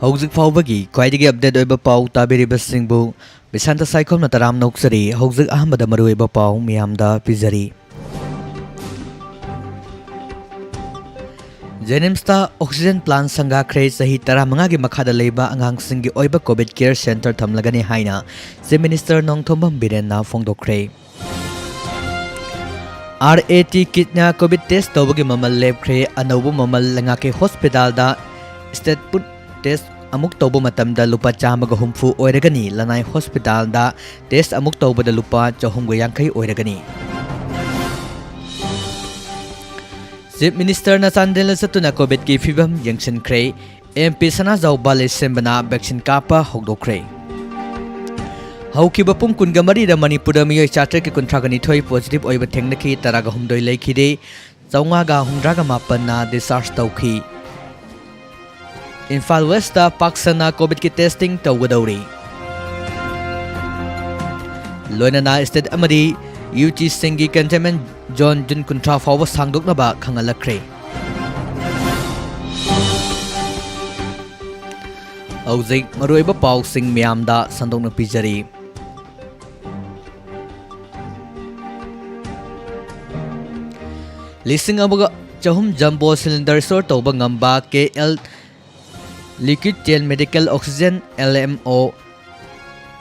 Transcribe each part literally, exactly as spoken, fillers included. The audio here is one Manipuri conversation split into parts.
ꯍꯧꯖꯤꯛ ꯐꯥꯎꯕꯒꯤ ꯈ꯭ꯋꯥꯏꯗꯒꯤ update ꯑꯣꯏꯕ ꯄꯥꯎ ꯇꯥꯕꯤꯔꯤꯕꯁꯤꯡꯕꯨ ꯕꯤꯁꯥꯟꯇ ꯁꯥꯏꯈꯣꯝꯅ ꯇꯔꯥꯝꯅ ꯑꯣꯛꯆꯔꯤ꯫ ꯍꯧꯖꯤꯛ ꯑꯍꯥꯟꯕꯗ ꯃꯔꯨꯑꯣꯏꯕ ꯄꯥꯎ ꯃꯤꯌꯥꯝꯗ ꯄꯤꯖꯔꯤ꯫ JNIMSꯇ oxygen plant ꯁꯪꯒꯥꯈ꯭ꯔꯦ꯫ ꯆꯍꯤ ꯇꯔꯥꯃꯉꯥꯒꯤ ꯃꯈꯥꯗ ꯂꯩꯕ ꯑꯉꯥꯡꯁꯤꯡꯒꯤ ꯑꯣꯏꯕ COVID care center ꯊꯝꯂꯒꯅꯤ ꯍꯥꯏꯅ Chief Minister Nongthombam ꯕꯤꯔꯦꯟꯅ ꯐꯣꯡꯗꯣꯛꯈ꯭ꯔꯦ꯫ RAT kitꯅ COVID test ꯇꯧꯕꯒꯤ ꯃꯃꯜ ꯂꯦꯞꯈ꯭ꯔꯦ꯫ ꯑꯅꯧꯕ ꯃꯃꯜ ꯂꯩꯉꯥꯛꯀꯤ hospitalꯗ state ꯄꯨ-, test ꯑꯃꯨꯛ ꯇꯧꯕ ꯃꯇꯝꯗ ꯂꯨꯄꯥ ꯆꯥꯝꯃꯒ ꯍꯨꯝꯐꯨ ꯑꯣꯏꯔꯒꯅꯤ꯫ ꯂꯅꯥꯏ hospitalꯗ test ꯑꯃꯨꯛ ꯇꯧꯕꯗ ꯂꯨꯄꯥ ꯆꯍꯨꯝꯒ ꯌꯥꯡꯈꯩ ꯑꯣꯏꯔꯒꯅꯤ꯫ Chief Ministerꯅ ꯆꯥꯟꯗꯦꯜꯗ ꯆꯠꯇꯨꯅ COVIDꯀꯤ ꯐꯤꯕꯝ ꯌꯦꯡꯁꯤꯟꯈ꯭ꯔꯦ꯫ MP ꯁꯅꯥꯖꯥꯎꯕ ꯂꯩꯁꯦꯝꯕꯅ vaccine ꯀꯥꯞꯄ ꯍꯧꯗꯣꯛꯈ꯭ꯔꯦ꯫ ꯍꯧꯈꯤꯕ ꯄꯨꯡ ꯀꯨꯟꯒ ꯃꯔꯤꯗ ꯃꯅꯤꯄꯨꯔꯗ ꯃꯤꯑꯣꯏ ꯆꯥꯇ꯭ꯔꯦꯠꯀꯤ ꯀꯨꯟꯊ꯭ꯔꯥꯒ ꯅꯤꯊꯣꯏ positive ꯑꯣꯏꯕ ꯊꯦꯡꯅꯈꯤ, ꯇꯔꯥꯒ ꯍꯨꯝꯗꯣꯏ ꯂꯩꯈꯤꯗꯦ, ꯆꯥꯝꯃꯉꯥꯒ ꯍꯨꯝꯗ꯭ꯔꯥꯒ ꯃꯥꯄꯟꯅ discharge ꯇꯧꯈꯤ꯫ ꯏꯝꯐꯥꯜ Westꯇ ꯄꯥꯛ ꯁꯟꯅ COVIDꯀꯤ testing ꯇꯧꯒꯗꯧꯔꯤ꯫ ꯂꯣꯏꯅꯅ state ꯑꯃꯗꯤ UTꯁꯤꯡꯒꯤ containment zone June ꯀꯨꯟꯊ꯭ꯔꯥ ꯐꯥꯎꯕ ꯁꯥꯡꯗꯣꯛꯅꯕ ꯈꯪꯍꯜꯂꯛꯈ꯭ꯔꯦ꯫ ꯍꯧꯖꯤꯛ ꯃꯔꯨꯑꯣꯏꯕ ꯄꯥꯎꯁꯤꯡ ꯃꯌꯥꯝꯗ ꯁꯟꯗꯣꯛꯅ ꯄꯤꯖꯔꯤ꯫ ꯂꯤꯁꯤꯡ ꯑꯃꯒ ꯆꯍꯨꯝ jumbo cylinder store ꯇꯧꯕ ꯉꯝꯕ KL Liquid Chain Medical Oxygen, LMO,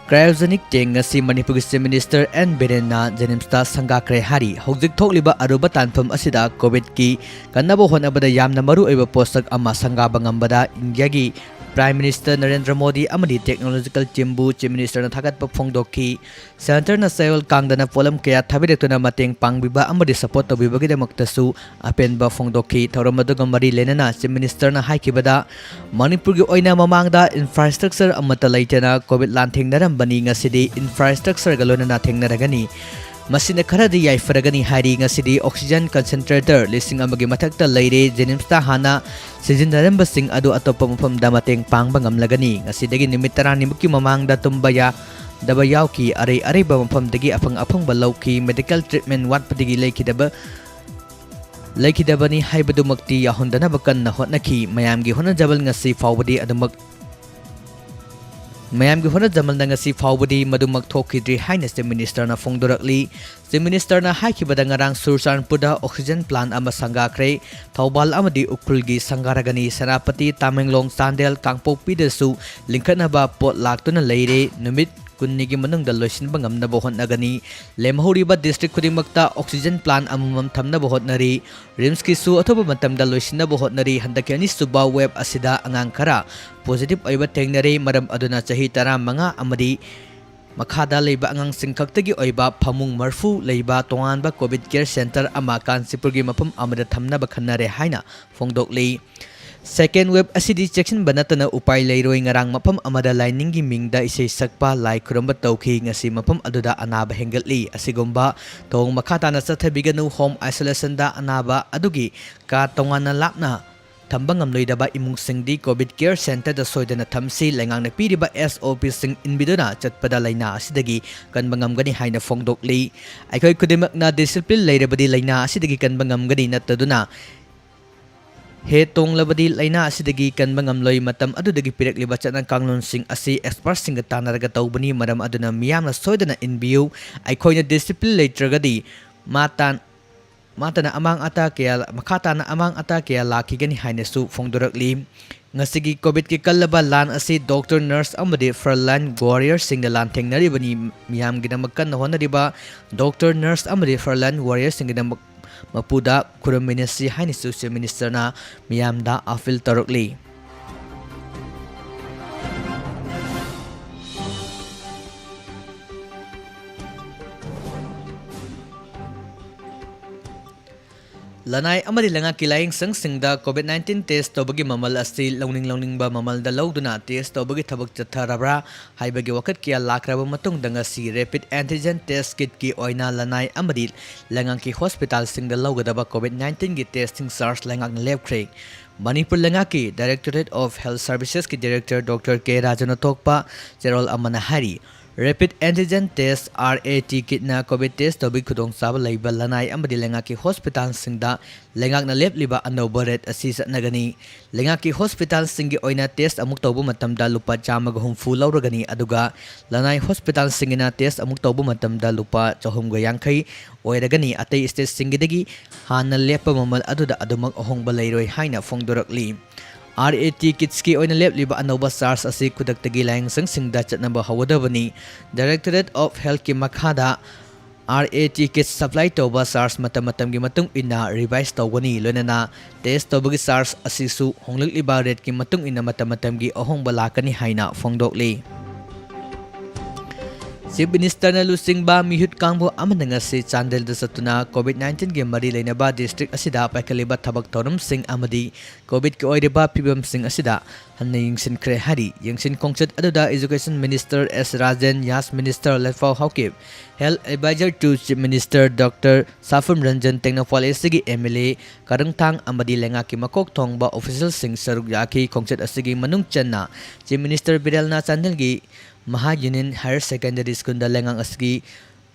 cryogenic tank ꯉꯁꯤ ꯃꯅꯤꯄꯨꯔꯒꯤ Chief Minister N ꯕꯤꯔꯦꯟꯅ JNIMSꯇ ꯁꯪꯒꯥꯈ꯭ꯔꯦ ꯍꯥꯏꯔꯤ꯫ ꯍꯧꯖꯤꯛ ꯊꯣꯛꯂꯤꯕ ꯑꯔꯨꯕ ꯇꯥꯟꯐꯝ ꯑꯁꯤꯗ COVIDꯀꯤ ꯀꯟꯅꯕ ꯍꯣꯠꯅꯕꯗ ꯌꯥꯝꯅ ꯃꯔꯨꯑꯣꯏꯕ ꯄꯣꯠꯁꯛ ꯑꯃ ꯁꯪꯒꯥꯕ ꯉꯝꯕꯗ ꯏꯟꯗꯤꯌꯥꯒꯤ Prime Minister ꯅꯔꯦꯟꯗ꯭ꯔ ꯃꯣꯗꯤ ꯑꯃꯗꯤ technological teamꯕꯨ Chief Ministerꯅ ꯊꯥꯒꯠꯄ ꯐꯣꯡꯗꯣꯛꯈꯤ꯫ Centreꯅ ꯆꯌꯣꯜ ꯀꯥꯡꯗꯅ ꯄꯣꯠꯂꯝ ꯀꯌꯥ ꯊꯥꯕꯤꯔꯛꯇꯨꯅ ꯃꯇꯦꯡ ꯄꯥꯡꯕꯤꯕ ꯑꯃꯗꯤ support ꯇꯧꯕꯤꯕꯒꯤꯗꯃꯛꯇꯁꯨ ꯑꯄꯦꯟꯕ ꯐꯣꯡꯗꯣꯛꯈꯤ꯫ ꯊꯧꯔꯝ ꯑꯗꯨꯒ ꯃꯔꯤ ꯂꯩꯅꯅ Chief Ministerꯅ ꯍꯥꯏꯈꯤꯕꯗ, ꯃꯅꯤꯄꯨꯔꯒꯤ ꯑꯣꯏꯅ ꯃꯃꯥꯡꯗ infrastructure ꯑꯃꯠꯇ ꯂꯩꯇꯅ COVID ꯂꯥꯟꯊꯦꯡꯅꯔꯝꯕꯅꯤ, ꯉꯁꯤꯗꯤ infrastructureꯒ ꯂꯣꯏꯅꯅ ꯊꯦꯡꯅꯔꯒꯅꯤ꯫ ꯃꯁꯤꯅ ꯈꯔꯗꯤ ꯌꯥꯏꯐꯔꯒꯅꯤ ꯍꯥꯏꯔꯤ꯫ ꯉꯁꯤꯗꯤ oxygen concentrator ꯂꯤꯁꯤꯡ ꯑꯃꯒꯤ ꯃꯊꯛꯇ ꯂꯩꯔꯦ꯫ JNIMSꯇ ꯍꯥꯟꯅ ꯁꯤꯖꯤꯟꯅꯔꯝꯕꯁꯤꯡ ꯑꯗꯨ ꯑꯇꯣꯞꯄ ꯃꯐꯝꯗ ꯃꯇꯦꯡ ꯄꯥꯡꯕ ꯉꯝꯂꯒꯅꯤ꯫ ꯉꯁꯤꯗꯒꯤ ꯅꯨꯃꯤꯠ ꯇꯔꯥꯅꯤꯃꯨꯛꯀꯤ ꯃꯃꯥꯡꯗ ꯇꯨꯝꯕ ꯌꯥꯗꯕ ꯌꯥꯎꯈꯤ꯫ ꯑꯔꯩ ꯑꯔꯩꯕ ꯃꯐꯝꯗꯒꯤ ꯑꯐꯪ ꯑꯐꯪꯕ ꯂꯧꯈꯤ꯫ Medical treatment ꯋꯥꯠꯄꯗꯒꯤ ꯂꯩꯈꯤꯗꯕ ꯂꯩꯈꯤꯗꯕꯅꯤ ꯍꯥꯏꯕꯗꯨꯃꯛꯇꯤ ꯌꯥꯎꯍꯟꯗꯅꯕ ꯀꯟꯅ ꯍꯣꯠꯅꯈꯤ꯫ ꯃꯌꯥꯝꯒꯤ ꯍꯣꯠꯅꯖꯃꯜ ꯉꯁꯤ ꯐꯥꯎꯕꯗꯤ ꯑꯗꯨꯃꯛ, ꯃꯌꯥꯝꯒꯤ ꯍꯣꯠꯅꯖꯃꯜꯅ ꯉꯁꯤ ꯐꯥꯎꯕꯗꯤ ꯃꯗꯨꯃꯛ ꯊꯣꯛꯈꯤꯗ꯭ꯔꯤ ꯍꯥꯏꯅ Chief Minister ꯅ ꯐꯣꯡꯗꯣꯔꯛꯂꯤ꯫ Chief Minister ꯅ ꯍꯥꯏꯈꯤꯕꯗ ꯉꯔꯥꯡ ꯆꯨꯔꯆꯥꯟꯄꯨꯔꯗ oxygen plant ꯑꯃ ꯁꯪꯒꯥꯈ꯭ꯔꯦ꯫ ꯊꯧꯕꯥꯜ ꯑꯃꯗꯤ ꯎꯈ꯭ꯔꯨꯜꯒꯤ ꯁꯪꯒꯥꯔꯒꯅꯤ꯫ ꯁꯦꯅꯥꯄꯇꯤ, ꯇꯃꯦꯡꯂꯣꯡ, ꯆꯥꯟꯗꯦꯜ, ꯀꯥꯡꯄꯣꯛꯄꯤꯗꯁꯨ ꯂꯤꯡꯈꯠꯅꯕ ꯄꯣꯠ ꯂꯥꯛꯇꯨꯅ ꯂꯩꯔꯦ꯫ ꯅꯨꯃꯤꯠ ꯀꯨꯟꯅꯤꯒꯤ ꯃꯅꯨꯡꯗ ꯂꯣꯏꯁꯤꯟꯕ ꯉꯝꯅꯕ ꯍꯣꯠꯅꯒꯅꯤ꯫ ꯂꯦꯝꯍꯧꯔꯤꯕ district ꯈꯨꯗꯤꯡꯃꯛꯇ oxygen plant ꯑꯃꯃꯝ ꯊꯝꯅꯕ ꯍꯣꯠꯅꯔꯤ꯫ RIMS ꯀꯤꯁꯨ ꯑꯊꯨꯕ ꯃꯇꯝꯗ ꯂꯣꯏꯁꯤꯟꯅꯕ ꯍꯣꯠꯅꯔꯤ꯫ ꯍꯟꯗꯛꯀꯤ ꯑꯅꯤꯁꯨꯕ wave ꯑꯁꯤꯗ ꯑꯉꯥꯡ ꯈꯔ positive ꯑꯣꯏꯕ ꯊꯦꯡꯅꯔꯦ꯫ ꯃꯔꯝ ꯑꯗꯨꯅ ꯆꯍꯤ ꯇꯔꯥꯃꯉꯥ ꯑꯃꯗꯤ ꯃꯈꯥꯗ ꯂꯩꯕ ꯑꯉꯥꯡꯁꯤꯡ ꯈꯛꯇꯒꯤ ꯑꯣꯏꯕ ꯐꯃꯨꯡ ꯃꯔꯤꯐꯨ ꯂꯩꯕ ꯇꯣꯉꯥꯟꯕ COVID care center ꯑꯃ ꯀꯥꯟꯆꯤꯄꯨꯔꯒꯤ ꯃꯐꯝ ꯑꯃꯗ ꯊꯝꯅꯕ ꯈꯟꯅꯔꯦ ꯍꯥꯏꯅ ꯐꯣꯡꯗꯣꯛꯂꯤ꯫ Second wave ꯑꯁꯤꯗꯤ ꯆꯦꯛꯁꯤꯟꯕ ꯅꯠꯇꯅ ꯎꯄꯥꯏ ꯂꯩꯔꯣꯏ꯫ ꯉꯔꯥꯡ ꯃꯐꯝ ꯑꯃꯗ ꯂꯥꯏꯅꯤꯡꯒꯤ ꯃꯤꯡꯗ ꯏꯁꯩ ꯁꯛꯄ, ꯂꯥꯏ ꯈꯨꯔꯨꯝꯕ ꯇꯧꯈꯤ꯫ ꯉꯁꯤ ꯃꯐꯝ ꯑꯗꯨꯗ ꯑꯅꯥꯕ ꯍꯦꯟꯒꯠꯂꯤ꯫ ꯑꯁꯤꯒꯨꯝꯕ ꯊꯧꯑꯣꯡ ꯃꯈꯥ ꯇꯥꯅ ꯆꯠꯊꯕꯤꯒꯅꯨ꯫ Home isolation ꯗ ꯑꯅꯥꯕ ꯑꯗꯨꯒꯤ ꯀꯥ ꯇꯣꯉꯥꯟꯅ ꯂꯥꯞꯅ ꯊꯝꯕ ꯉꯝꯂꯣꯏꯗꯕ ꯏꯃꯨꯡꯁꯤꯡꯗꯤ COVID care center ꯗ ꯁꯣꯏꯗꯅ ꯊꯝꯁꯤ꯫ ꯂꯩꯉꯥꯛꯅ ꯄꯤꯔꯤꯕ SOP ꯁꯤꯡ ꯏꯟꯕꯤꯗꯨꯅ ꯆꯠꯄꯗ ꯂꯥꯏꯅꯥ ꯑꯁꯤꯗꯒꯤ ꯀꯟꯕ ꯉꯝꯒꯅꯤ ꯍꯥꯏꯅ ꯐꯣꯡꯗꯣꯛꯂꯤ꯫ ꯑꯩꯈꯣꯏ ꯈꯨꯗꯤꯡꯃꯛꯅ discipline ꯂꯩꯔꯕꯗꯤ ꯂꯥꯏꯅꯥ ꯑꯁꯤꯗꯒꯤ ꯀꯟꯕ ꯉꯝꯒꯅꯤ꯫ ꯅꯠꯇꯗꯨꯅ ꯍꯦ ꯇꯣꯡꯂꯕꯗꯤ ꯂꯥꯏꯅꯥ ꯑꯁꯤꯗꯒꯤ ꯀꯟꯕ ꯉꯝꯂꯣꯏ꯫ ꯃꯇꯝ ꯑꯗꯨꯗꯒꯤ ꯄꯤꯔꯛꯂꯤꯕ ꯆꯠꯅ ꯀꯥꯡꯂꯣꯟꯁꯤꯡ ꯑꯁꯤ expert ꯁꯤꯡꯒ ꯇꯥꯟꯅꯔꯒ ꯇꯧꯕꯅꯤ꯫ ꯃꯔꯝ ꯑꯗꯨꯅ ꯃꯤꯌꯥꯝꯅ ꯁꯣꯏꯗꯅ ꯏꯟꯕꯤꯌꯨ꯫ ꯑꯩꯈꯣꯏꯅ discipline ꯂꯩꯇ꯭ꯔꯒꯗꯤ ꯃꯥꯇꯥꯟ-, ꯃꯥꯇꯅ ꯑꯃꯥꯡ ꯑꯇꯥ ꯀꯌꯥ, ꯃꯈꯥ ꯇꯥꯅ ꯑꯃꯥꯡ ꯑꯇꯥ ꯀꯌꯥ ꯂꯥꯛꯈꯤꯒꯅꯤ ꯍꯥꯏꯅꯁꯨ ꯐꯣꯡꯗꯣꯔꯛꯂꯤ꯫ ꯉꯁꯤꯒꯤ COVID ꯀꯤ ꯀꯜꯂꯕ ꯂꯥꯟ ꯑꯁꯤ doctor, nurse ꯑꯃꯗꯤ frontline warrior ꯁꯤꯡꯅ ꯂꯥꯟꯊꯦꯡꯅꯔꯤꯕꯅꯤ꯫ ꯃꯤꯌꯥꯝꯒꯤꯗꯃꯛ ꯀꯟꯅ ꯍꯣꯠꯅꯔꯤꯕ doctor, nurse ꯑꯃꯗꯤ frontline warrior ꯁꯤꯡꯒꯤꯗꯃꯛ ꯃꯄꯨꯗ ꯈꯨꯔꯨꯝꯃꯤꯟꯅꯁꯤ ꯍꯥꯏꯅꯁꯨ Chief Minister ꯅ ꯃꯤꯌꯥꯝꯗ appeal ꯇꯧꯔꯛꯂꯤ꯫ ꯂꯅꯥꯏ ꯑꯃꯗꯤ ꯂꯩꯉꯥꯛꯀꯤ ꯂꯥꯏꯌꯦꯡꯁꯪꯁꯤꯡꯗ COVID nineteen test ꯇꯧꯕꯒꯤ ꯃꯃꯜ ꯑꯁꯤ ꯂꯧꯅꯤꯡ ꯂꯧꯅꯤꯡꯕ ꯃꯃꯜꯗ ꯂꯧꯗꯨꯅ test ꯇꯧꯕꯒꯤ ꯊꯕꯛ ꯆꯠꯊꯔꯕ꯭ꯔꯥ ꯍꯥꯏꯕꯒꯤ ꯋꯥꯀꯠ ꯀꯌꯥ ꯂꯥꯛꯈ꯭ꯔꯕ ꯃꯇꯨꯡꯗ ꯉꯁꯤ rapid antigen test kit ꯀꯤ ꯑꯣꯏꯅ ꯂꯅꯥꯏ ꯑꯃꯗꯤ ꯂꯩꯉꯥꯛꯀꯤ hospital ꯁꯤꯡꯗ ꯂꯧꯒꯗꯕ COVID nineteen ꯒꯤ testing charge ꯂꯩꯉꯥꯛꯅ ꯂꯦꯞꯈ꯭ꯔꯦ꯫ ꯃꯅꯤꯄꯨꯔ ꯂꯩꯉꯥꯛꯀꯤ Directorate of Health Services ꯀꯤ director doctor ꯀꯦ ꯔꯥꯖꯨꯅ ꯊꯣꯛꯄ ꯆꯦꯔꯣꯜ ꯑꯃꯅ ꯍꯥꯏꯔꯤ, Rapid Antigen Test, RAT kitꯅ COVID test ꯇꯧꯕꯒꯤ ꯈꯨꯗꯣꯡꯆꯥꯕ ꯂꯩꯕ ꯂꯅꯥꯏ ꯑꯃꯗꯤ ꯂꯩꯉꯥꯛꯀꯤ ꯍꯣꯁꯄꯤꯇꯥꯜꯁꯤꯡꯗ ꯂꯩꯉꯥꯛꯅ ꯂꯦꯞꯂꯤꯕ ꯑꯅꯧꯕ rate ꯑꯁꯤ ꯆꯠꯅꯒꯅꯤ꯫ ꯂꯩꯉꯥꯛꯀꯤ ꯍꯣꯁꯄꯤꯇꯥꯜꯁꯤꯡꯒꯤ ꯑꯣꯏꯅ test ꯑꯃꯨꯛ ꯇꯧꯕ ꯃꯇꯝꯗ ꯂꯨꯄꯥ ꯆꯥꯝꯃꯒ ꯍꯨꯝꯐꯨ ꯂꯧꯔꯒꯅꯤ, ꯑꯗꯨꯒ ꯂꯅꯥꯏ ꯍꯣꯁꯄꯤꯇꯥꯜꯁꯤꯡꯒꯤꯅ test ꯑꯃꯨꯛ ꯇꯧꯕ ꯃꯇꯝꯗ ꯂꯨꯄꯥ ꯆꯍꯨꯝꯒ ꯌꯥꯡꯈꯩ ꯑꯣꯏꯔꯒꯅꯤ꯫ ꯑꯇꯩ stateꯁꯤꯡꯒꯤꯗꯒꯤ ꯍꯥꯟꯅ ꯂꯦꯞꯄ ꯃꯃꯜ ꯑꯗꯨꯗ ꯑꯗꯨꯃꯛ ꯑꯍꯣꯡꯕ ꯂꯩꯔꯣꯏ ꯍꯥꯏꯅ ꯐꯣꯡꯗꯣꯔꯛꯂꯤ꯫ RAT kitsꯀꯤ ꯑꯣꯏꯅ ꯂꯦꯞꯂꯤꯕ ꯑꯅꯧꯕ charge ꯑꯁꯤ ꯈꯨꯗꯛꯇꯒꯤ ꯂꯥꯏꯌꯦꯡꯁꯪꯁꯤꯡꯗ ꯆꯠꯅꯕ ꯍꯧꯒꯗꯕꯅꯤ꯫ Directorate of Healthꯀꯤ ꯃꯈꯥꯗ RAT kits supply ꯇꯧꯕ charge ꯃꯇꯝ ꯃꯇꯝꯒꯤ ꯃꯇꯨꯡ ꯏꯟꯅ revise ꯇꯧꯒꯅꯤ, ꯂꯣꯏꯅꯅ test ꯇꯧꯕꯒꯤ charge ꯑꯁꯤꯁꯨ ꯍꯣꯡꯂꯛꯂꯤꯕ rateꯀꯤ ꯃꯇꯨꯡ ꯏꯟꯅ ꯃꯇꯝ ꯃꯇꯝꯒꯤ ꯑꯍꯣꯡꯕ ꯂꯥꯛꯀꯅꯤ ꯍꯥꯏꯅ ꯐꯣꯡꯗꯣꯛꯂꯤ꯫ Chief Ministerꯅ ꯂꯨꯆꯤꯡꯕ ꯃꯤꯍꯨꯠ ꯀꯥꯡꯕꯨ ꯑꯃꯅ ꯉꯁꯤ ꯆꯥꯟꯗꯦꯜꯗ ꯆꯠꯇꯨꯅ COVID nineteenꯒꯤ ꯃꯔꯤ ꯂꯩꯅꯕ district ꯑꯁꯤꯗ ꯄꯥꯏꯈꯠꯂꯤꯕ ꯊꯕꯛ ꯊꯧꯔꯝꯁꯤꯡ ꯑꯃꯗꯤ COVIDꯀꯤ ꯑꯣꯏꯔꯤꯕ ꯐꯤꯕꯝꯁꯤꯡ ꯑꯁꯤꯗ ꯍꯟꯅ ꯌꯦꯡꯁꯤꯟꯈ꯭ꯔꯦ ꯍꯥꯏꯔꯤ꯫ ꯌꯦꯡꯁꯤꯟ ꯈꯣꯡꯆꯠ ꯑꯗꯨꯗ Education Minister S Rajen, Health Minister ꯂꯟꯊꯥꯕꯝ Haokip, Health Advisor to Chief Minister Doctor ꯁꯥꯐꯝ Ranjan, Tengnoupal Eastꯀꯤ MLA ꯀꯔꯪꯊꯥꯡ ꯑꯃꯗꯤ ꯂꯩꯉꯥꯛꯀꯤ ꯃꯀꯣꯛ ꯊꯣꯡꯕ officialꯁꯤꯡ ꯁꯔꯨꯛ ꯌꯥꯈꯤ꯫ ꯈꯣꯡꯆꯠ ꯑꯁꯤꯒꯤ ꯃꯅꯨꯡ ꯆꯟꯅ Chief Minister ꯕꯤꯔꯦꯜꯅ ꯆꯥꯟꯗꯦꯜꯒꯤ Maha Union Higher Secondary Schoolꯗ ꯂꯩꯉꯥꯛ ꯑꯁꯤꯒꯤ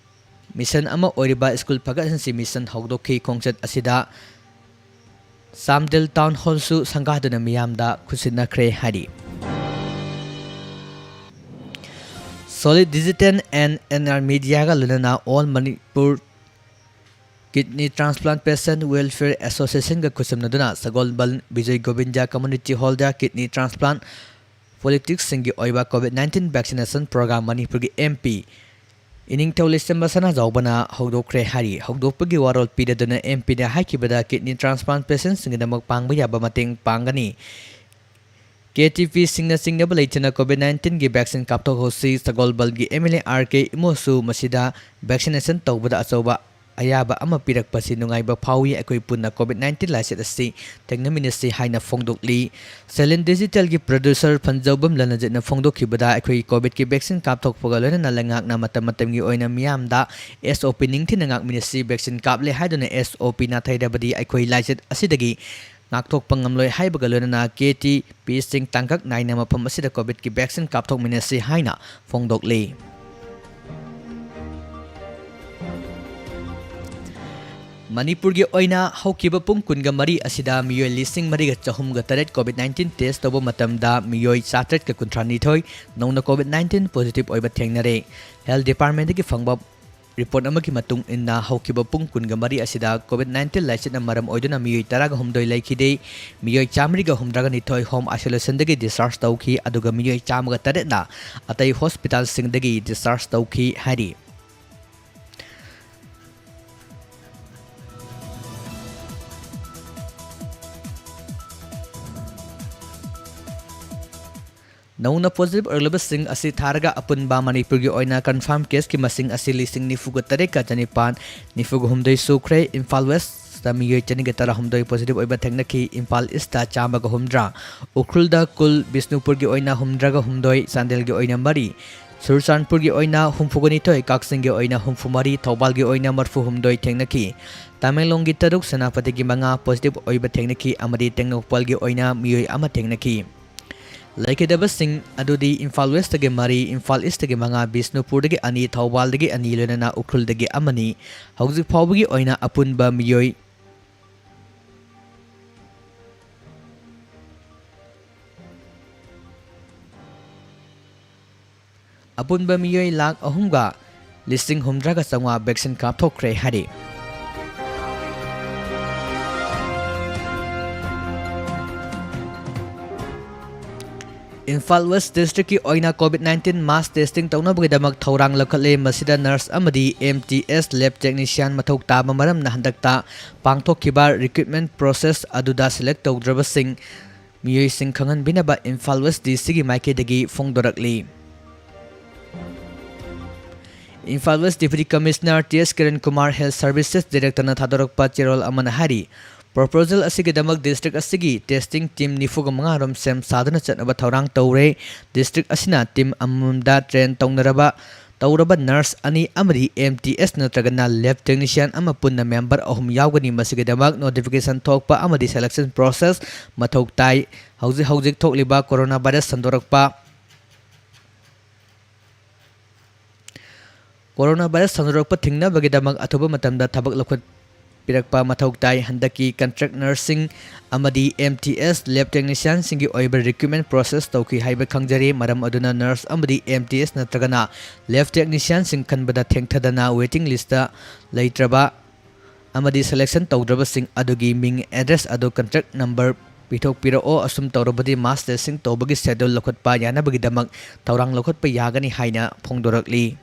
mission ꯑꯃ ꯑꯣꯏꯔꯤꯕ School ꯐꯒꯠꯍꯟꯁꯤ mission ꯍꯧꯗꯣꯛꯈꯤ꯫ ꯈꯣꯡꯆꯠ ꯑꯁꯤꯗ ꯆꯥꯟꯗꯦꯜ Town Hallꯁꯨ ꯁꯪꯒꯥꯗꯨꯅ ꯃꯤꯌꯥꯝꯗ ꯈꯨꯠꯁꯤꯟꯅꯈ꯭ꯔꯦ ꯍꯥꯏꯔꯤ꯫ Solid Digital and NR Mediaꯒ ꯂꯣꯏꯅꯅ All Manipur Kidney Transplant Patient Welfare Associationꯒ ꯈꯨꯠꯁꯝꯅꯗꯨꯅ ꯁꯒꯣꯜꯕꯜ Bijoy Govinda Community Hallꯗ kidney transplant politicsꯁꯤꯡꯒꯤ ꯑꯣꯏꯕ COVID nineteen vaccination program ꯃꯅꯤꯄꯨꯔꯒꯤ MP ꯏꯅꯤꯡꯊꯧ ꯂꯩꯁꯦꯝꯕ ꯁꯅꯥꯖꯥꯎꯕꯅ ꯍꯧꯗꯣꯛꯈ꯭ꯔꯦ ꯍꯥꯏꯔꯤ꯫ ꯍꯧꯗꯣꯛꯄꯒꯤ ꯋꯥꯔꯣꯜ ꯄꯤꯔꯗꯨꯅ MPꯅ ꯍꯥꯏꯈꯤꯕꯗ kidney transplant patientꯁꯤꯡꯒꯤꯗꯃꯛ ꯄꯥꯡꯕ ꯌꯥꯕ ꯃꯇꯦꯡ ꯄꯥꯡꯒꯅꯤ꯫ KTPꯁꯤꯡꯅ ꯆꯤꯡꯅꯕ ꯂꯩꯇꯅ COVID nineteenꯒꯤ vaccine ꯀꯥꯞꯊꯣꯛꯍꯧꯁꯤ꯫ ꯁꯒꯣꯜꯕꯜꯒꯤ MLA RK ꯏꯃꯣꯁꯨ ꯃꯁꯤꯗ vaccination ꯇꯧꯕꯗ ꯑꯆꯧꯕ ꯑꯌꯥꯕ ꯑꯃ ꯄꯤꯔꯛꯄꯁꯤ ꯅꯨꯡꯉꯥꯏꯕ ꯐꯥꯎꯏ꯫ ꯑꯩꯈꯣꯏ ꯄꯨꯟꯅ COVID nineteen ꯂꯥꯏꯆꯠ ꯑꯁꯤ ꯊꯦꯡꯅꯃꯤꯟꯅꯁꯤ ꯍꯥꯏꯅ ꯐꯣꯡꯗꯣꯛꯂꯤ꯫ Solid Digitalꯒꯤ producer ꯐꯟꯖꯧꯕꯝ ꯂꯅꯖꯤꯠꯅ ꯐꯣꯡꯗꯣꯛꯈꯤꯕꯗ, ꯑꯩꯈꯣꯏ COVIDꯀꯤ vaccine ꯀꯥꯞꯊꯣꯛꯄꯒ ꯂꯣꯏꯅꯅ ꯂꯩꯉꯥꯛꯅ ꯃꯇꯝ ꯃꯇꯝꯒꯤ ꯑꯣꯏꯅ ꯃꯤꯌꯥꯝꯗ SOP ꯅꯤꯡꯊꯤꯅ ꯉꯥꯛꯃꯤꯟꯅꯁꯤ, vaccine ꯀꯥꯞꯂꯦ ꯍꯥꯏꯗꯨꯅ SOP ꯅꯥꯊꯩꯔꯕꯗꯤ ꯑꯩꯈꯣꯏ ꯂꯥꯏꯆꯠ ꯑꯁꯤꯗꯒꯤ ꯉꯥꯛꯊꯣꯛꯄ ꯉꯝꯂꯣꯏ ꯍꯥꯏꯕꯒ ꯂꯣꯏꯅꯅ KTPꯁꯤꯡ ꯇꯥꯡꯀꯛ ꯅꯥꯏꯅ ꯃꯐꯝ ꯑꯁꯤꯗ COVIDꯀꯤ vaccine ꯀꯥꯞꯊꯣꯛꯃꯤꯟꯅꯁꯤ ꯍꯥꯏꯅ ꯐꯣꯡꯗꯣꯛꯂꯤ꯫ ꯃꯅꯤꯄꯨꯔꯒꯤ ꯑꯣꯏꯅ ꯍꯧꯈꯤꯕ ꯄꯨꯡ ꯀꯨꯟꯒ ꯃꯔꯤ ꯑꯁꯤꯗ ꯃꯤꯑꯣꯏ ꯂꯤꯁꯤꯡ ꯃꯔꯤꯒ ꯆꯍꯨꯝꯒ ꯇꯔꯦꯠ COVID nineteen test ꯇꯧꯕ ꯃꯇꯝꯗ ꯃꯤꯑꯣꯏ ꯆꯥꯇ꯭ꯔꯦꯠꯀ ꯀꯨꯟꯊ꯭ꯔꯥ ꯅꯤꯊꯣꯏ ꯅꯧꯅ COVID nineteen positive ꯑꯣꯏꯕ ꯊꯦꯡꯅꯔꯦ꯫ Health Department ꯇꯒꯤ ꯐꯪꯕ report ꯑꯃꯒꯤ ꯃꯇꯨꯡ ꯏꯟꯅ, ꯍꯧꯈꯤꯕ ꯄꯨꯡ ꯀꯨꯟꯒ ꯃꯔꯤ ꯑꯁꯤꯗ COVID nineteen ꯂꯥꯏꯆꯠꯅ ꯃꯔꯝ ꯑꯣꯏꯗꯨꯅ ꯃꯤꯑꯣꯏ ꯇꯔꯥꯒ ꯍꯨꯝꯗꯣꯏ ꯂꯩꯈꯤꯗꯦ꯫ ꯃꯤꯑꯣꯏ ꯆꯥꯃꯔꯤꯒ ꯍꯨꯝꯗ꯭ꯔꯥꯒ ꯅꯤꯊꯣꯏ home isolation ꯗꯒꯤ discharge ꯇꯧꯈꯤ, ꯑꯗꯨꯒ ꯃꯤꯑꯣꯏ ꯆꯥꯝꯃꯒ ꯇꯔꯦꯠꯅ ꯑꯇꯩ hospital ꯁꯤꯡꯗꯒꯤ discharge ꯇꯧꯈꯤ ꯍꯥꯏꯔꯤ꯫ ꯅꯧꯅ positive ꯑꯣꯏꯔꯛꯂꯕꯁꯤꯡ ꯑꯁꯤ ꯊꯥꯔꯒ ꯑꯄꯨꯟꯕ ꯃꯅꯤꯄꯨꯔꯒꯤ ꯑꯣꯏꯅ confirm case ꯀꯤ ꯃꯁꯤꯡ ꯑꯁꯤ ꯂꯤꯁꯤꯡ ꯅꯤꯐꯨꯒ ꯇꯔꯦꯠꯀ ꯆꯅꯤꯄꯥꯟ ꯅꯤꯐꯨꯒ ꯍꯨꯝꯗꯣꯏ ꯁꯨꯈ꯭ꯔꯦ꯫ ꯏꯝꯐꯥꯜ West ꯇ ꯃꯤꯑꯣꯏ ꯆꯅꯤꯒ ꯇꯔꯥꯍꯨꯝꯗꯣꯏ positive ꯑꯣꯏꯕ ꯊꯦꯡꯅꯈꯤ꯫ ꯏꯝꯐꯥꯜ East ꯇ ꯆꯥꯝꯃꯒ ꯍꯨꯝꯗ꯭ꯔꯥ, ꯎꯈ꯭ꯔꯨꯜꯗ ꯀꯨꯜ, ꯕꯤꯁꯅꯨꯄꯨꯔꯒꯤ ꯑꯣꯏꯅ ꯍꯨꯝꯗ꯭ꯔꯥꯒ ꯍꯨꯝꯗꯣꯏ, ꯆꯥꯟꯗꯦꯜꯒꯤ ꯑꯣꯏꯅ ꯃꯔꯤ, ꯆꯨꯔꯆꯥꯟꯄꯨꯔꯒꯤ ꯑꯣꯏꯅ ꯍꯨꯝꯐꯨꯒ ꯅꯤꯊꯣꯏ, ꯀꯛꯆꯤꯡꯒꯤ ꯑꯣꯏꯅ ꯍꯨꯝꯐꯨ ꯃꯔꯤ, ꯊꯧꯕꯥꯜꯒꯤ ꯑꯣꯏꯅ ꯃꯔꯤꯐꯨ ꯍꯨꯝꯗꯣꯏ ꯊꯦꯡꯅꯈꯤ꯫ ꯇꯃꯦꯡꯂꯣꯡꯒꯤ ꯇꯔꯨꯛ, ꯁꯦꯅꯥꯄꯇꯤꯒꯤ ꯃꯉꯥ positive ꯑꯣꯏꯕ ꯊꯦꯡꯅꯈꯤ ꯑꯃꯗꯤ ꯇꯦꯡꯅꯧꯄꯜꯒꯤ ꯑꯣꯏꯅ ꯃꯤꯑꯣꯏ ꯑꯃ ꯊꯦꯡꯅꯈꯤ꯫ ꯂꯩꯈꯤꯗꯕꯁꯤꯡ ꯑꯗꯨꯗꯤ ꯏꯝꯐꯥꯜ West ꯇꯒꯤ ꯃꯔꯤ, ꯏꯝꯐꯥꯜ East ꯇꯒꯤ ꯃꯉꯥ, ꯕꯤꯁꯅꯨꯄꯨꯔꯗꯒꯤ ꯑꯅꯤ, ꯊꯧꯕꯥꯜꯗꯒꯤ ꯑꯅꯤ, ꯂꯣꯏꯅꯅ ꯎꯈ꯭ꯔꯨꯜꯗꯒꯤ ꯑꯃꯅꯤ꯫ ꯍꯧꯖꯤꯛ ꯐꯥꯎꯕꯒꯤ ꯑꯣꯏꯅ ꯑꯄꯨꯟꯕ ꯃꯤꯑꯣꯏ ꯑꯄꯨꯟꯕ ꯃꯤꯑꯣꯏ ꯂꯥꯈ ꯑꯍꯨꯝꯒ ꯂꯤꯁꯤꯡ ꯍꯨꯝꯗ꯭ꯔꯥꯒ ꯆꯥꯝꯃꯉꯥ vaccine ꯀꯥꯞꯊꯣꯛꯈ꯭ꯔꯦ ꯍꯥꯏꯔꯤ꯫ ꯏꯝꯐꯥꯜ West District ꯀꯤ ꯑꯣꯏꯅ COVID nineteen mass testing ꯇꯧꯅꯕꯒꯤꯗꯃꯛ ꯊꯧꯔꯥꯡ ꯂꯧꯈꯠꯂꯦ꯫ ꯃꯁꯤꯗ nurse ꯑꯃꯗꯤ M T S lab technician ꯃꯊꯧ ꯇꯥꯕ ꯃꯔꯝꯅ ꯍꯟꯗꯛꯇ ꯄꯥꯡꯊꯣꯛꯈꯤꯕ recruitment process ꯑꯗꯨꯗ select ꯇꯧꯗ꯭ꯔꯕꯁꯤꯡ ꯃꯤꯑꯣꯏꯁꯤꯡ ꯈꯪꯍꯟꯕꯤꯅꯕ ꯏꯝꯐꯥꯜ West D C ꯒꯤ ꯃꯥꯏꯀꯩꯗꯒꯤ ꯐꯣꯡꯗꯣꯔꯛꯂꯤ꯫ Imphal West Deputy Commissioner T S Kiran Kumar, Health Services Director ꯅ ꯊꯥꯗꯣꯔꯛꯄ ꯆꯦꯔꯣꯜ ꯑꯃꯅ ꯍꯥꯏꯔꯤ, proposal ꯑꯁꯤꯒꯤꯗꯃꯛ district ꯑꯁꯤꯒꯤ testing team ꯅꯤꯐꯨꯒ ꯃꯉꯥ ꯔꯣꯝ ꯁꯦꯝ ꯁꯥꯗꯨꯅ ꯆꯠꯅꯕ ꯊꯧꯔꯥꯡ ꯇꯧꯔꯦ꯫ District ꯑꯁꯤꯅ team ꯑꯃꯃꯝꯗ train ꯇꯧꯅꯔꯕ, ꯇꯧꯔꯕ nurse ꯑꯅꯤ ꯑꯃꯗꯤ M T S ꯅꯠꯇ꯭ꯔꯒꯅ lab technician ꯑꯃ, ꯄꯨꯟꯅ member ꯑꯍꯨꯝ ꯌꯥꯎꯒꯅꯤ꯫ ꯃꯁꯤꯒꯤꯗꯃꯛ notification ꯊꯣꯛꯄ ꯑꯃꯗꯤ selection process ꯃꯊꯧ ꯇꯥꯏ꯫ ꯍꯧꯖꯤꯛ ꯍꯧꯖꯤꯛ ꯊꯣꯛꯂꯤꯕ coronavirus ꯁꯟꯗꯣꯔꯛꯄ, coronavirus ꯁꯟꯗꯣꯔꯛꯄ ꯊꯤꯡꯅꯕꯒꯤꯗꯃꯛ ꯑꯊꯨꯕ ꯃꯇꯝꯗ ꯊꯕꯛ ꯂꯧꯈꯠ-, ꯄꯤꯔꯛꯄ ꯃꯊꯧ ꯇꯥꯏ꯫ ꯍꯟꯗꯛꯀꯤ contract nurse ꯁꯤꯡ ꯑꯃꯗꯤ M T S lab technician ꯁꯤꯡꯒꯤ ꯑꯣꯏꯕ recruitment process ꯇꯧꯈꯤ ꯍꯥꯏꯕ ꯈꯪꯖꯔꯤ꯫ ꯃꯔꯝ ꯑꯗꯨꯅ nurse ꯑꯃꯗꯤ M T S ꯅꯠꯇ꯭ꯔꯒꯅ lab technician ꯁꯤꯡ ꯈꯟꯕꯗ ꯊꯦꯡꯊꯗꯅ waiting list ꯇ ꯂꯩꯇ꯭ꯔꯕ ꯑꯃꯗꯤ selection ꯇꯧꯗ꯭ꯔꯕꯁꯤꯡ ꯑꯗꯨꯒꯤ ꯃꯤꯡ, address ꯑꯗꯨ, contract number ꯄꯤꯊꯣꯛꯄꯤꯔꯛꯑꯣ꯫ ꯑꯁꯨꯝ ꯇꯧꯔꯕꯗꯤ mass testing ꯇꯧꯕꯒꯤ schedule ꯂꯧꯈꯠꯄ ꯌꯥꯅꯕꯒꯤꯗꯃꯛ ꯊꯧꯔꯥꯡ ꯂꯧꯈꯠꯄ ꯌꯥꯒꯅꯤ ꯍꯥꯏꯅ ꯐꯣꯡꯗꯣꯔꯛꯂꯤ꯫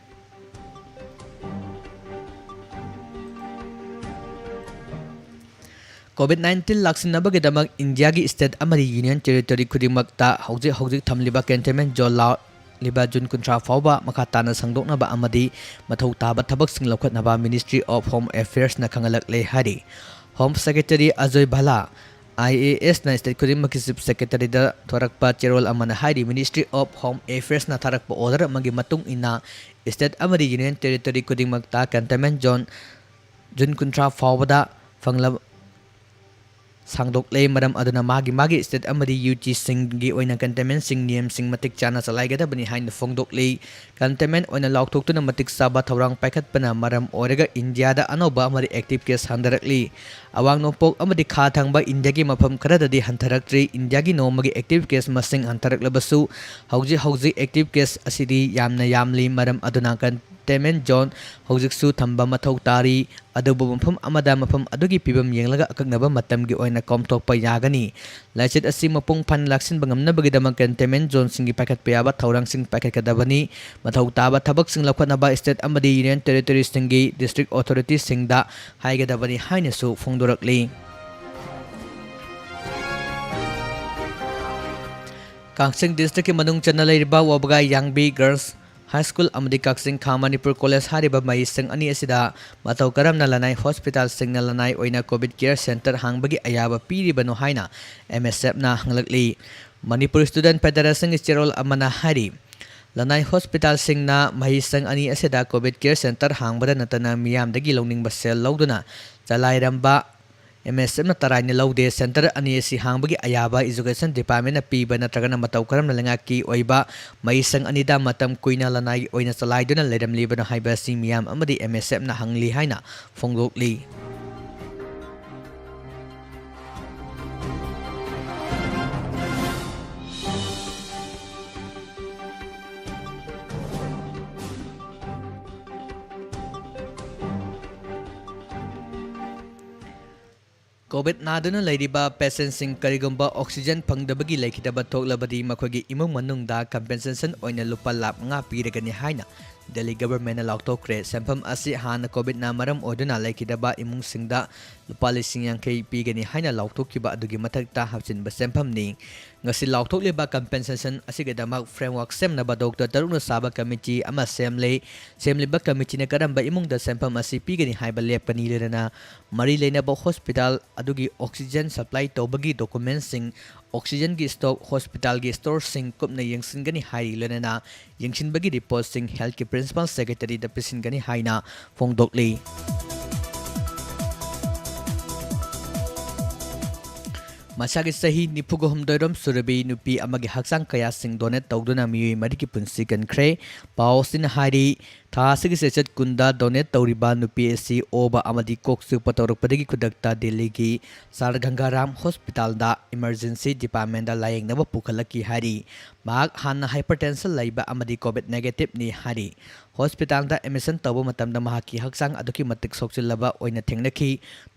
COVID nineteen ꯂꯥꯛꯁꯤꯟꯅꯕꯒꯤꯗꯃꯛ ꯏꯟꯗꯤꯌꯥꯒꯤ state ꯑꯃꯗꯤ union territory ꯈꯨꯗꯤꯡꯃꯛꯇ ꯍꯧꯖꯤꯛ ꯍꯧꯖꯤꯛ ꯊꯝꯂꯤꯕ containment zone ꯂꯥꯛꯂꯤꯕ June ꯀꯨꯟꯊ꯭ꯔꯥ ꯐꯥꯎꯕ ꯃꯈꯥ ꯇꯥꯅ ꯁꯥꯡꯗꯣꯛꯅꯕ ꯑꯃꯗꯤ ꯃꯊꯧ ꯇꯥꯕ ꯊꯕꯛꯁꯤꯡ ꯂꯧꯈꯠꯅꯕ Ministry of Home Affairs ꯅ ꯈꯪꯍꯜꯂꯛꯂꯦ ꯍꯥꯏꯔꯤ꯫ Home Secretary Ajoy ꯚꯥꯂꯥ, I A S ꯅ state ꯈꯨꯗꯤꯡꯃꯛꯀꯤ Chief Secretary ꯗ ꯊꯣꯔꯛꯄ ꯆꯦꯔꯣꯜ ꯑꯃꯅ ꯍꯥꯏꯔꯤ, Ministry of Home Affairs ꯅ ꯊꯥꯔꯛꯄ order ꯑꯃꯒꯤ ꯃꯇꯨꯡ ꯏꯟꯅ state ꯑꯃꯗꯤ union territory ꯈꯨꯗꯤꯡꯃꯛꯇ containment zone June ꯀꯨꯟꯊ꯭ꯔꯥ ꯐꯥꯎꯕꯗ ꯐꯪꯂꯕ ꯁꯥꯡꯗꯣꯛꯂꯦ꯫ ꯃꯔꯝ ꯑꯗꯨꯅ ꯃꯥꯒꯤ ꯃꯥꯒꯤ state ꯑꯃꯗꯤ U T ꯁꯤꯡꯒꯤ ꯑꯣꯏꯅ containment ꯁꯤꯡ ꯅꯤꯌꯝꯁꯤꯡ ꯃꯇꯤꯛ ꯆꯥꯅ ꯆꯂꯥꯏꯒꯗꯕꯅꯤ ꯍꯥꯏꯅ ꯐꯣꯡꯗꯣꯛꯂꯤ꯫ Containment ꯑꯣꯏꯅ ꯂꯥꯎꯊꯣꯛꯇꯨꯅ ꯃꯇꯤꯛ ꯆꯥꯕ ꯊꯧꯔꯥꯡ ꯄꯥꯏꯈꯠꯄꯅ ꯃꯔꯝ ꯑꯣꯏꯔꯒ ꯏꯟꯗꯤꯌꯥꯗ ꯑꯅꯧꯕ ꯑꯃꯗꯤ active case ꯍꯟꯊꯔꯛꯂꯤ꯫ ꯑꯋꯥꯡ ꯅꯣꯡꯄꯣꯛ ꯑꯃꯗꯤ ꯈꯥ ꯊꯪꯕ ꯏꯟꯗꯤꯌꯥꯒꯤ ꯃꯐꯝ ꯈꯔꯗꯗꯤ ꯍꯟꯊꯔꯛꯇ꯭ꯔꯤ꯫ ꯏꯟꯗꯤꯌꯥꯒꯤ ꯅꯣꯡꯃꯒꯤ active case ꯃꯁꯤꯡ ꯍꯟꯊꯔꯛꯂꯕꯁꯨ ꯍꯧꯖꯤꯛ ꯍꯧꯖꯤꯛ active case ꯑꯁꯤꯗꯤ ꯌꯥꯝꯅ ꯌꯥꯝꯂꯤ꯫ ꯃꯔꯝ ꯑꯗꯨꯅ containment zone ꯍꯧꯖꯤꯛꯁꯨ ꯊꯝꯕ ꯃꯊꯧ ꯇꯥꯔꯤ꯫ ꯑꯗꯨꯕꯨ ꯃꯐꯝ ꯑꯃꯗ ꯃꯐꯝ ꯑꯗꯨꯒꯤ ꯐꯤꯕꯝ ꯌꯦꯡꯂꯒ ꯑꯀꯛꯅꯕ ꯃꯇꯝꯒꯤ ꯑꯣꯏꯅ ꯀꯣꯝꯊꯣꯛꯄ ꯌꯥꯒꯅꯤ꯫ ꯂꯥꯏꯆꯠ ꯑꯁꯤ ꯃꯄꯨꯡ ꯐꯥꯅ ꯂꯥꯛꯁꯤꯟꯕ ꯉꯝꯅꯕꯒꯤꯗꯃꯛ containment zone ꯁꯤꯡꯒꯤ ꯄꯥꯏꯈꯠꯄ ꯌꯥꯕ ꯊꯧꯔꯥꯡꯁꯤꯡ ꯄꯥꯏꯈꯠꯀꯗꯕꯅꯤ꯫ ꯃꯊꯧ ꯇꯥꯕ ꯊꯕꯛꯁꯤꯡ ꯂꯧꯈꯠꯅꯕ state ꯑꯃꯗꯤ union territory ꯁꯤꯡꯒꯤ district authority ꯁꯤꯡꯗ ꯍꯥꯏꯒꯗꯕꯅꯤ ꯍꯥꯏꯅꯁꯨ ꯐꯣꯡꯗꯣꯔꯛꯂꯤ꯫ ꯀꯛꯆꯤꯡ district ꯀꯤ ꯃꯅꯨꯡ ꯆꯟꯅ ꯂꯩꯔꯤꯕ ꯋꯥꯕꯒꯥꯏ ꯌꯥꯡꯕꯤ Girls High School ꯑꯃꯗꯤ ꯀꯛꯆꯤꯡ ꯈꯥ ꯃꯅꯤꯄꯨꯔ College ꯍꯥꯏꯔꯤꯕ ꯃꯍꯩꯁꯪ ꯑꯅꯤ ꯑꯁꯤꯗ ꯃꯇꯧ ꯀꯔꯝꯅ ꯂꯅꯥꯏ hospital ꯁꯤꯡꯅ ꯂꯅꯥꯏ ꯑꯣꯏꯅ COVID care center ꯍꯥꯡꯕꯒꯤ ꯑꯌꯥꯕ ꯄꯤꯔꯤꯕꯅꯣ ꯍꯥꯏꯅ M S F ꯅ ꯍꯪꯂꯛꯂꯤ꯫ ꯃꯅꯤꯄꯨꯔ Student Federation ꯒꯤ ꯆꯦꯔꯣꯜ ꯑꯃꯅ ꯍꯥꯏꯔꯤ, ꯂꯅꯥꯏ hospital ꯁꯤꯡꯅ ꯃꯍꯩꯁꯪ ꯑꯅꯤ ꯑꯁꯤꯗ COVID care center ꯍꯥꯡꯕꯗ ꯅꯠꯇꯅ ꯃꯤꯌꯥꯝꯗꯒꯤ ꯂꯧꯅꯤꯡꯕ ꯁꯦꯜ ꯂꯧꯗꯨꯅ ꯆꯂꯥꯏꯔꯝꯕ M S F ꯅ ꯇꯔꯥꯏꯅ ꯂꯧꯗꯦ꯫ Center ꯑꯅꯤ ꯑꯁꯤ ꯍꯥꯡꯕꯒꯤ ꯑꯌꯥꯕ Education Department ꯅ ꯄꯤꯕ ꯅꯠꯇ꯭ꯔꯒꯅ ꯃꯇꯧ ꯀꯔꯝꯅ ꯂꯩꯉꯥꯛꯀꯤ ꯑꯣꯏꯕ ꯃꯍꯩꯁꯪ ꯑꯅꯤꯗ ꯃꯇꯝ ꯀꯨꯏꯅ ꯂꯅꯥꯏꯒꯤ ꯑꯣꯏꯅ ꯆꯂꯥꯏꯗꯨꯅ ꯂꯩꯔꯝꯂꯤꯕꯅꯣ ꯍꯥꯏꯕ ꯑꯁꯤ ꯃꯤꯌꯥꯝ ꯑꯃꯗꯤ M S F ꯅ ꯍꯪꯂꯤ ꯍꯥꯏꯅ ꯐꯣꯡꯗꯣꯛꯂꯤ꯫ ꯀꯣꯚꯤꯗ ꯅꯥꯗꯨꯅ ꯂꯩꯔꯤꯕ ꯄꯦꯁꯦꯟꯁꯤꯡ ꯀꯔꯤꯒꯨꯝꯕ ꯑꯣꯛꯁꯤꯖꯦꯟ ꯐꯪꯗꯕꯒꯤ ꯂꯩꯈꯤꯗꯕ ꯊꯣꯛꯂꯕꯗꯤ ꯃꯈꯣꯏꯒꯤ ꯏꯃꯨꯡ ꯃꯅꯨꯡꯗ ꯀꯝꯄꯦꯟꯁꯦꯁꯟ ꯑꯣꯏꯅ ꯂꯨꯄꯥ ꯂꯥꯈ ꯃꯉꯥ ꯄꯤꯔꯒꯅꯤ ꯍꯥꯏꯅ ꯗꯦꯜꯂꯤ ꯒꯚꯔꯟꯃꯦꯟꯠꯅ ꯂꯥꯎꯊꯣꯛꯈ꯭ꯔꯦ꯫ ꯁꯦꯟꯐꯝ ꯑꯁꯤ ꯍꯥꯟꯅ ꯀꯣꯚꯤꯗ ꯅꯥ ꯃꯔꯝ ꯑꯣꯏꯗꯨꯅ ꯂꯩꯈꯤꯗꯕ ꯏꯃꯨꯡꯁꯤꯡꯗ ꯂꯨꯄꯥ ꯂꯤꯁꯤꯡ ꯌꯥꯡꯈꯩ ꯄꯤꯒꯅꯤ ꯍꯥꯏꯅ ꯂꯥꯎꯊꯣꯛꯈꯤꯕ ꯑꯗꯨꯒꯤ ꯃꯊꯛꯇ ꯍꯥꯞꯆꯤꯟꯕ ꯁꯦꯟꯐꯝꯅꯤ꯫ ꯉꯁꯤ ꯂꯥꯎꯊꯣꯛꯂꯤꯕ ꯀꯝꯄꯦꯟꯁꯦꯁꯟ ꯑꯁꯤꯒꯤꯗꯃꯛ ꯐ꯭ꯔꯦꯝꯋꯥꯔꯛ ꯁꯦꯝꯅꯕ ꯗꯣꯛꯇꯔ ꯇꯔꯨꯛꯅ ꯁꯥꯕ ꯀꯃꯤꯇꯤ ꯑꯃ ꯁꯦꯝꯂꯦ꯫ ꯁꯦꯝꯂꯤꯕ ꯀꯃꯤꯇꯤꯅ ꯀꯔꯝꯕ ꯏꯃꯨꯡꯗ ꯁꯦꯟꯐꯝ ꯑꯁꯤ ꯄꯤꯒꯅꯤ ꯍꯥꯏꯕ ꯂꯦꯞꯀꯅꯤ, ꯂꯣꯏꯅꯅ ꯃꯔꯤ ꯂꯩꯅꯕ ꯍꯣꯁꯄꯤꯇꯥꯜ ꯑꯗꯨꯒꯤ ꯑꯣꯛꯁꯤꯖꯦꯟ ꯁꯄ꯭ꯂꯥꯏ ꯇꯧꯕꯒꯤ ꯗꯣꯀꯨꯃꯦꯟꯠꯁꯤꯡ, ꯑꯣꯛꯁꯤꯖꯦꯟꯒꯤ ꯁ꯭ꯇꯣꯛ, ꯍꯣꯁꯄꯤꯇꯥꯜꯒꯤ ꯁ꯭ꯇꯣꯔꯁꯤꯡ ꯀꯨꯞꯅ ꯌꯦꯡꯁꯤꯟꯒꯅꯤ ꯍꯥꯏꯔꯤ, ꯂꯣꯏꯅꯅ ꯌꯦꯡꯁꯤꯟꯕꯒꯤ ꯔꯤꯄꯣꯔꯠꯁꯤꯡ ꯍꯦꯜꯊꯀꯤ ꯄ꯭ꯔꯤꯟꯁꯤꯄꯥꯜ ꯁꯦꯀ꯭ꯔꯦꯇꯔꯤꯗ ꯄꯤꯁꯤꯟꯒꯅꯤ ꯍꯥꯏꯅ ꯐꯣꯡꯗꯣꯛꯂꯤ꯫ ꯃꯁꯥꯒꯤ ꯆꯍꯤ ꯅꯤꯐꯨꯒ ꯍꯨꯝꯗꯣꯏꯔꯣꯝ ꯁꯨꯔꯕꯤ ꯅꯨꯄꯤ ꯑꯃꯒꯤ ꯍꯛꯆꯥꯡ ꯀꯌꯥꯁꯤꯡ ꯗꯣꯅꯦꯠ ꯇꯧꯗꯨꯅ ꯃꯤꯑꯣꯏ ꯃꯔꯤꯒꯤ ꯄꯨꯟꯁꯤ ꯀꯟꯈ꯭ꯔꯦ꯫ ꯄꯥꯎ ꯑꯁꯤꯅ ꯍꯥꯏꯔꯤ, ꯊꯥ ꯑꯁꯤꯒꯤ ꯆꯩꯆꯠ ꯀꯨꯟꯗ ꯗꯣꯅꯦꯠ ꯇꯧꯔꯤꯕ ꯅꯨꯄꯤ ꯑꯁꯤ ꯑꯣꯕ ꯑꯃꯗꯤ ꯀꯣꯛ ꯆꯤꯛꯄ ꯇꯧꯔꯛꯄꯗꯒꯤ ꯈꯨꯗꯛꯇ ꯗꯦꯜꯂꯤꯒꯤ ꯁꯥꯔ ꯒꯪꯒꯥꯔꯥꯝ ꯍꯣꯁꯄꯤꯇꯥꯜꯗ ꯏꯃꯔꯖꯦꯟꯁꯤ ꯗꯤꯄꯥꯔꯠꯃꯦꯟꯗ ꯂꯥꯌꯦꯡꯅꯕ ꯄꯨꯈꯠꯂꯛꯈꯤ ꯍꯥꯏꯔꯤ꯫ ꯃꯍꯥꯛ ꯍꯥꯟꯅ ꯍꯥꯏꯄꯔꯇꯦꯟꯁꯟ ꯂꯩꯕ ꯑꯃꯗꯤ ꯀꯣꯚꯤꯗ ꯅꯦꯒꯦꯇꯤꯚꯅꯤ ꯍꯥꯏꯔꯤ꯫ ꯍꯣꯁꯄꯤꯇꯥꯜꯗ ꯑꯦꯗꯃꯤꯁꯟ ꯇꯧꯕ ꯃꯇꯝꯗ ꯃꯍꯥꯛꯀꯤ ꯍꯛꯆꯥꯡ ꯑꯗꯨꯛꯀꯤ ꯃꯇꯤꯛ ꯁꯣꯛꯆꯤꯜꯂꯕ ꯑꯣꯏꯅ ꯊꯦꯡꯅꯈꯤ꯫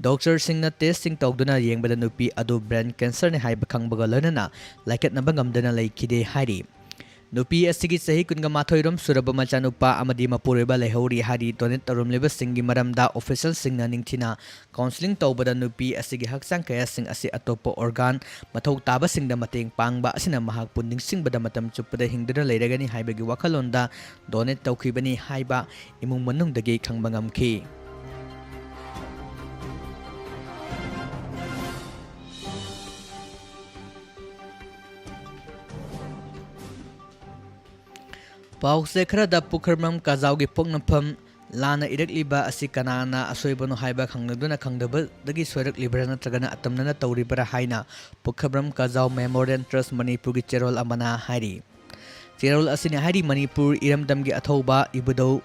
ꯗꯣꯛꯇꯔꯁꯤꯡꯅ ꯇꯦꯁꯁꯤꯡ ꯇꯧꯗꯨꯅ ꯌꯦꯡꯕꯗ ꯅꯨꯄꯤ ꯑꯗꯨ ꯕ꯭ꯔꯦꯟ ꯀꯦꯟꯁꯔꯅꯤ ꯍꯥꯏꯕ ꯈꯪꯕꯒ ꯂꯣꯏꯅꯅ ꯂꯥꯏꯀꯠꯅꯕ ꯉꯝꯗꯅ ꯂꯩꯈꯤꯗꯦ ꯍꯥꯏꯔꯤ꯫ ꯅꯨꯄꯤ ꯑꯁꯤꯒꯤ ꯆꯍꯤ ꯀꯨꯟꯒ ꯃꯥꯊꯣꯏꯔꯣꯝ ꯁꯨꯔꯕ ꯃꯆꯥꯅꯨꯄꯥ ꯑꯃꯗꯤ ꯃꯄꯨꯔꯣꯏꯕ ꯂꯩꯍꯧꯔꯤ ꯍꯥꯏꯔꯤ꯫ ꯗꯣꯅꯦꯠ ꯇꯧꯔꯝꯂꯤꯕꯁꯤꯡꯒꯤ ꯃꯔꯝꯗ ꯑꯣꯐꯤꯁꯦꯜꯁꯤꯡꯅ ꯅꯤꯡꯊꯤꯅ ꯀꯥꯎꯟꯁꯤꯂꯤꯡ ꯇꯧꯕꯗ ꯅꯨꯄꯤ ꯑꯁꯤꯒꯤ ꯍꯛꯆꯥꯡ ꯀꯌꯥꯁꯤꯡ ꯑꯁꯤ ꯑꯇꯣꯞꯄ ꯑꯣꯔꯒꯥꯟ ꯃꯊꯧ ꯇꯥꯕꯁꯤꯡꯗ ꯃꯇꯦꯡ ꯄꯥꯡꯕ ꯑꯁꯤꯅ ꯃꯍꯥꯛꯄꯨ ꯅꯤꯡꯁꯤꯡꯕꯗ ꯃꯇꯝ ꯆꯨꯞꯄꯗ ꯍꯤꯡꯗꯨꯅ ꯂꯩꯔꯒꯅꯤ ꯍꯥꯏꯕꯒꯤ ꯋꯥꯈꯜꯂꯣꯟꯗ ꯗꯣꯅꯦꯠ ꯇꯧꯈꯤꯕꯅꯤ ꯍꯥꯏꯕ ꯏꯃꯨꯡ ꯃꯅꯨꯡꯗꯒꯤ ꯈꯪꯕ ꯉꯝꯈꯤ꯫ ꯄꯥꯎꯆꯦ ꯈꯔꯗ ꯄꯨꯈ꯭ꯔꯝꯕꯝ ꯀꯥꯖꯥꯎꯒꯤ ꯄꯣꯛꯅꯐꯝ ꯂꯥꯟꯅ ꯏꯔꯛꯂꯤꯕ ꯑꯁꯤ ꯀꯅꯥꯅ ꯑꯁꯣꯏꯕꯅꯣ ꯍꯥꯏꯕ ꯈꯪꯂꯗꯨꯅ ꯈꯪꯗꯕꯗꯒꯤ ꯁꯣꯏꯔꯛꯂꯤꯕ꯭ꯔꯥ ꯅꯠꯇ꯭ꯔꯒꯅ ꯑꯇꯝꯅꯅ ꯇꯧꯔꯤꯕ꯭ꯔꯥ ꯍꯥꯏꯅ ꯄꯨꯈ꯭ꯔꯝꯕꯝ ꯀꯥꯖꯥꯎ ꯃꯦꯃꯣꯔꯤꯌꯦꯜ ꯇ꯭ꯔꯁ ꯃꯅꯤꯄꯨꯔꯒꯤ ꯆꯦꯔꯣꯜ ꯑꯃꯅ ꯍꯥꯏꯔꯤ꯫ ꯆꯦꯔꯣꯜ ꯑꯁꯤꯅ ꯍꯥꯏꯔꯤ, ꯃꯅꯤꯄꯨꯔ ꯏꯔꯝꯗꯝꯒꯤ ꯑꯊꯧꯕ ꯏꯕꯨꯙꯧ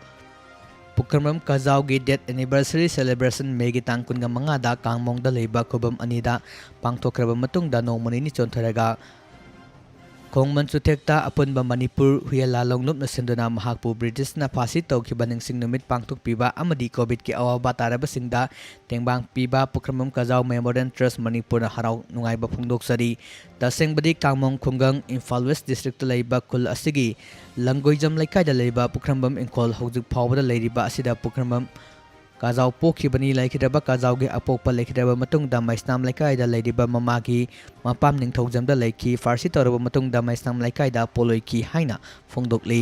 ꯄꯨꯈ꯭ꯔꯝꯕꯝ ꯀꯥꯖꯥꯎꯒꯤ ꯗꯦꯠ ꯑꯦꯅꯤꯚꯔꯁꯔꯤ ꯁꯦꯂꯦꯕ꯭ꯔꯦꯁꯟ ꯃꯦꯒꯤ ꯇꯥꯡ ꯀꯨꯟꯒ ꯃꯉꯥꯗ ꯀꯥꯡꯃꯣꯡꯗ ꯂꯩꯕ ꯈꯨꯕꯝ ꯑꯅꯤꯗ ꯄꯥꯡꯊꯣꯛꯈ꯭ꯔꯕ ꯃꯇꯨꯡꯗ ꯅꯣꯡꯃ ꯅꯤꯅꯤ ꯆꯣꯟꯊꯔꯒ ꯈꯣꯡꯃꯟ ꯆꯨꯊꯦꯛꯇ ꯑꯄꯨꯟꯕ ꯃꯅꯤꯄꯨꯔ ꯍꯨꯌꯦꯟ ꯂꯥꯂꯣꯡ ꯂꯨꯞꯅ ꯁꯤꯟꯗꯨꯅ ꯃꯍꯥꯛꯄꯨ ꯕ꯭ꯔꯤꯇꯤꯁꯅ ꯐꯥꯁꯤ ꯇꯧꯈꯤꯕ ꯅꯤꯡꯁꯤꯡ ꯅꯨꯃꯤꯠ ꯄꯥꯡꯊꯣꯛꯄꯤꯕ ꯑꯃꯗꯤ ꯀꯣꯚꯤꯗꯀꯤ ꯑꯋꯥꯕ ꯇꯥꯔꯕꯁꯤꯡꯗ ꯇꯦꯡꯕꯥꯡ ꯄꯤꯕ ꯄꯨꯈ꯭ꯔꯝꯕꯝ ꯀꯖꯥꯎ ꯃꯦꯃꯣꯔꯤꯌꯦꯜ ꯇ꯭ꯔꯁ ꯃꯅꯤꯄꯨꯔꯅ ꯍꯔꯥꯎ ꯅꯨꯡꯉꯥꯏꯕ ꯐꯣꯡꯗꯣꯛꯆꯔꯤ꯫ ꯇꯁꯦꯡꯕꯗꯤ ꯀꯥꯡꯃꯣꯡ ꯈꯨꯡꯒꯪ, ꯏꯝꯐꯥꯜ ꯋꯦꯁ ꯗꯤꯁꯇ꯭ꯔꯤꯛꯇ ꯂꯩꯕ ꯈꯨꯜ ꯑꯁꯤꯒꯤ ꯂꯪꯒꯣꯏꯖꯝ ꯂꯩꯀꯥꯏꯗ ꯂꯩꯕ ꯄꯨꯈ꯭ꯔꯝꯕꯝ ꯏꯪꯈꯣꯜ ꯍꯧꯖꯤꯛ ꯐꯥꯎꯕꯗ ꯂꯩꯔꯤꯕ ꯑꯁꯤꯗ ꯄꯨꯈ꯭ꯔꯝꯕꯝ ꯀꯥꯖꯥꯎ ꯄꯣꯛꯈꯤꯕꯅꯤ꯫ ꯂꯩꯈꯤꯗ꯭ꯔꯕ ꯀꯥꯖꯥꯎꯒꯤ ꯑꯄꯣꯛꯄ ꯂꯩꯈꯤꯗ꯭ꯔꯕ ꯃꯇꯨꯡꯗ ꯃꯩꯁꯅꯥꯝ ꯂꯩꯀꯥꯏꯗ ꯂꯩꯔꯤꯕ ꯃꯃꯥꯒꯤ ꯃꯄꯥꯝ ꯅꯤꯡꯊꯧꯖꯝꯗ ꯂꯩꯈꯤ꯫ ꯐꯥꯔꯁꯤ ꯇꯧꯔꯕ ꯃꯇꯨꯡꯗ ꯃꯩꯁꯅꯥꯝ ꯂꯩꯀꯥꯏꯗ ꯄꯣꯂꯣꯏꯈꯤ ꯍꯥꯏꯅ ꯐꯣꯡꯗꯣꯛꯂꯤ꯫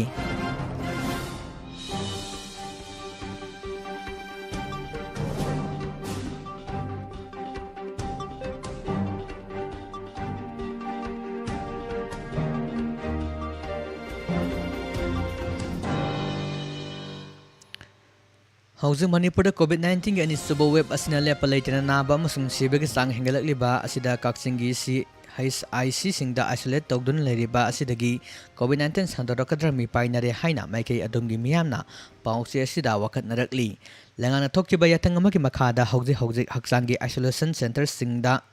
ꯍꯧꯖꯤꯛ ꯃꯅꯤꯄꯨꯔꯗ ꯀꯣꯚꯤꯗ ꯅꯥꯏꯟꯇꯤꯟꯒꯤ ꯑꯅꯤꯁꯨꯕ ꯋꯦꯕ ꯑꯁꯤꯅ ꯂꯦꯞꯄ ꯂꯩꯇꯅ ꯅꯥꯕ ꯑꯃꯁꯨꯡ ꯁꯤꯕꯒꯤ ꯆꯥꯡ ꯍꯦꯟꯒꯠꯂꯛꯂꯤꯕ ꯑꯁꯤꯗ ꯀꯛꯆꯤꯡꯒꯤ ꯁꯤ ꯑꯩꯆ ꯑꯥꯏ ꯁꯤꯁꯤꯡꯗ ꯑꯥꯏꯁꯣꯂꯦꯠ ꯇꯧꯗꯨꯅ ꯂꯩꯔꯤꯕ ꯑꯁꯤꯗꯒꯤ ꯀꯣꯚꯤꯗ ꯅꯥꯏꯟꯇꯤꯟ ꯁꯟꯗꯣꯔꯛꯀꯗ꯭ꯔꯥ ꯃꯤꯄꯥꯏꯅꯔꯦ ꯍꯥꯏꯅ ꯃꯥꯏꯀꯩ ꯑꯗꯣꯝꯒꯤ ꯃꯤꯌꯥꯝꯅ ꯄꯥꯎꯆꯦ ꯑꯁꯤꯗ ꯋꯥꯀꯠꯅꯔꯛꯂꯤ꯫ ꯂꯩꯉꯥꯛꯅ ꯊꯣꯛꯈꯤꯕ ꯌꯥꯊꯪ ꯑꯃꯒꯤ ꯃꯈꯥꯗ ꯍꯧꯖꯤꯛ ꯍꯧꯖꯤꯛ ꯍꯛꯆꯥꯡꯒꯤ ꯑꯥꯏꯁꯣꯂꯦꯁꯟ ꯁꯦꯟꯇꯔꯁꯤꯡꯗ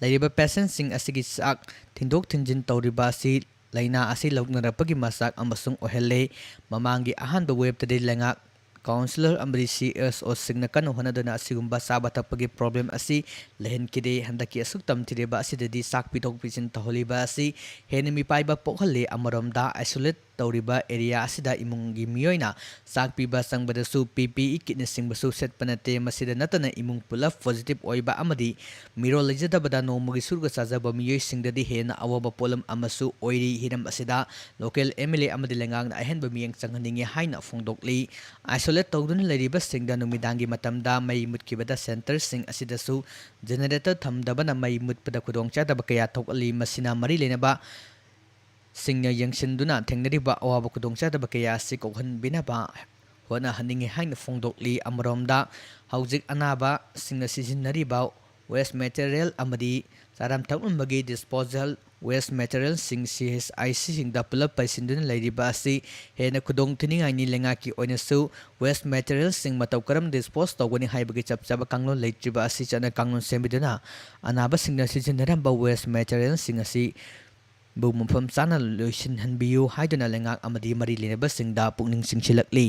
ꯂꯩꯔꯤꯕ ꯄꯦꯁꯦꯟꯁꯤꯡ ꯑꯁꯤꯒꯤ ꯆꯥꯛ ꯊꯤꯟꯗꯣꯛ ꯊꯤꯟꯖꯤꯟ ꯇꯧꯔꯤꯕ ꯑꯁꯤ ꯂꯥꯏꯅꯥ ꯑꯁꯤ ꯂꯧꯅꯔꯛꯄꯒꯤ ꯃꯆꯥꯛ ꯑꯃꯁꯨꯡ ꯑꯣꯏꯍꯜꯂꯦ꯫ ꯃꯃꯥꯡꯒꯤ ꯑꯍꯥꯟꯕ ꯋꯦꯕꯇꯗꯤ ꯂꯩꯉꯥꯛ ꯀꯥꯎꯟꯁꯤꯂꯔ ꯑꯃꯗꯤ ꯁꯤ ꯑꯦꯁ ꯑꯣꯁꯤꯡꯅ ꯀꯟꯅ ꯍꯣꯠꯅꯗꯨꯅ ꯑꯁꯤꯒꯨꯝꯕ ꯆꯥꯕ ꯊꯛꯄꯒꯤ ꯄ꯭ꯔꯣꯕ꯭ꯂꯦꯝ ꯑꯁꯤ ꯂꯩꯍꯟꯈꯤꯗꯦ꯫ ꯍꯟꯗꯛꯀꯤ ꯑꯁꯨꯛ ꯇꯝꯊꯤꯔꯤꯕ ꯑꯁꯤꯗꯗꯤ ꯆꯥꯛ ꯄꯤꯊꯣꯛ ꯄꯤꯁꯤꯟ ꯇꯧꯍꯜꯂꯤꯕ ꯑꯁꯤ ꯍꯦꯟꯅ ꯃꯤꯄꯥꯏꯕ ꯄꯣꯛꯍꯜꯂꯤ꯫ ꯑꯃꯔꯣꯝꯗ ꯑꯥꯏꯁꯣꯂꯦꯠ ꯇꯧꯔꯤꯕ ꯑꯦꯔꯤꯌꯥ ꯑꯁꯤꯗ ꯏꯃꯨꯡꯒꯤ ꯃꯤꯑꯣꯏꯅ ꯆꯥꯛ ꯄꯤꯕ ꯆꯪꯕꯗꯁꯨ ꯄꯤ ꯄꯤ ꯏ ꯀꯤꯠꯅꯆꯤꯡꯕꯁꯨ ꯁꯦꯠꯄ ꯅꯠꯇꯦ꯫ ꯃꯁꯤꯗ ꯅꯠꯇꯅ ꯏꯃꯨꯡ ꯄꯨꯂꯞ ꯄꯣꯖꯤꯇꯤꯚ ꯑꯣꯏꯕ ꯑꯃꯗꯤ ꯃꯤꯔꯣꯜ ꯂꯩꯖꯗꯕꯗ ꯅꯣꯡꯃꯒꯤ ꯁꯨꯔꯒ ꯆꯥꯖꯕ ꯃꯤꯑꯣꯏꯁꯤꯡꯗꯗꯤ ꯍꯦꯟꯅ ꯑꯋꯥꯕ ꯄꯣꯠꯂꯝ ꯑꯃꯁꯨ ꯑꯣꯏꯔꯤ꯫ ꯍꯤꯔꯝ ꯑꯁꯤꯗ ꯂꯣꯀꯦꯜ ꯑꯦꯝ ꯑꯦꯜ ꯑꯦ ꯑꯃꯗꯤ ꯂꯩꯉꯥꯛꯅ ꯑꯍꯦꯟꯕ ꯃꯤꯠꯌꯦꯡ ꯆꯪꯍꯟꯅꯤꯡꯏ ꯍꯥꯏꯅ ꯐꯣꯡꯗꯣꯛꯂꯤ꯫ ꯑꯥꯏꯁꯣꯂꯦꯠ ꯇꯧꯗꯨꯅ ꯂꯩꯔꯤꯕꯁꯤꯡꯗ ꯅꯨꯃꯤꯗꯥꯡꯒꯤ ꯃꯇꯝꯗ ꯃꯩ ꯃꯨꯠꯈꯤꯕꯗ ꯁꯦꯟꯇꯔꯁꯤꯡ ꯑꯁꯤꯗꯁꯨ ꯖꯦꯅꯦꯔꯦꯇꯔ ꯊꯝꯗꯕꯅ ꯃꯩ ꯃꯨꯠꯄꯗ ꯈꯨꯗꯣꯡꯆꯥꯗꯕ ꯀꯌꯥ ꯊꯣꯛꯍꯜꯂꯤ꯫ ꯃꯁꯤꯅ ꯃꯔꯤ ꯂꯩꯅꯕ ꯁꯤꯡꯅ ꯌꯦꯡꯁꯤꯟꯗꯨꯅ ꯊꯦꯡꯅꯔꯤꯕ ꯑꯋꯥꯕ ꯈꯨꯗꯣꯡꯆꯥꯗꯕ ꯀꯌꯥ ꯑꯁꯤ ꯀꯣꯛꯍꯟꯕꯤꯅꯕ ꯍꯣꯠꯅꯍꯟꯅꯤꯡꯏ ꯍꯥꯏꯅ ꯐꯣꯡꯗꯣꯛꯂꯤ꯫ ꯑꯃꯔꯣꯝꯗ ꯍꯧꯖꯤꯛ ꯑꯅꯥꯕꯁꯤꯡꯅ ꯁꯤꯖꯤꯟꯅꯔꯤꯕ ꯋꯦꯁ ꯃꯦꯇꯔꯤꯌꯦꯜ ꯑꯃꯗꯤ ꯆꯥꯔꯝ ꯊꯛꯂꯝꯕꯒꯤ ꯗꯤꯁꯄꯣꯖꯦꯜ ꯋꯦꯁ ꯃꯦꯇꯔꯤꯌꯦꯜꯁꯤꯡ ꯁꯤ ꯑꯩꯆ ꯑꯥꯏ ꯁꯤꯁꯤꯡꯗ ꯄꯨꯂꯞ ꯄꯩꯁꯤꯟꯗꯨꯅ ꯂꯩꯔꯤꯕ ꯑꯁꯤ ꯍꯦꯟꯅ ꯈꯨꯗꯣꯡ ꯊꯤꯅꯤꯡꯉꯥꯏꯅꯤ꯫ ꯂꯩꯉꯥꯛꯀꯤ ꯑꯣꯏꯅꯁꯨ ꯋꯦꯁ ꯃꯦꯇꯔꯤꯌꯦꯜꯁꯤꯡ ꯃꯇꯧ ꯀꯔꯝꯅ ꯗꯤꯁꯄꯣꯖ ꯇꯧꯒꯅꯤ ꯍꯥꯏꯕꯒꯤ ꯆꯞ ꯆꯥꯕ ꯀꯥꯡꯂꯣꯟ ꯂꯩꯇ꯭ꯔꯤꯕ ꯑꯁꯤ ꯆꯠꯅ ꯀꯥꯡꯂꯣꯟ ꯁꯦꯝꯕꯤꯗꯨꯅ ꯑꯅꯥꯕꯁꯤꯡꯅ ꯁꯤꯖꯤꯟꯅꯔꯝꯕ ꯋꯦꯁ ꯃꯦꯇꯔꯤꯌꯦꯜꯁꯤꯡ ꯑꯁꯤ ꯕꯨ ꯃꯐꯝ ꯆꯥꯅ ꯂꯣꯏꯁꯤꯟꯍꯟꯕꯤꯌꯨ ꯍꯥꯏꯗꯨꯅ ꯂꯩꯉꯥꯛ ꯑꯃꯗꯤ ꯃꯔꯤ ꯂꯩꯅꯕꯁꯤꯡꯗ ꯄꯨꯛꯅꯤꯡ ꯆꯤꯡꯁꯤꯜꯂꯛꯂꯤ꯫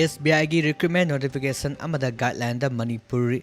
SBIꯒꯤ recruitment notification ꯑꯃꯗ guideline ꯃꯅꯤꯄꯨꯔꯤ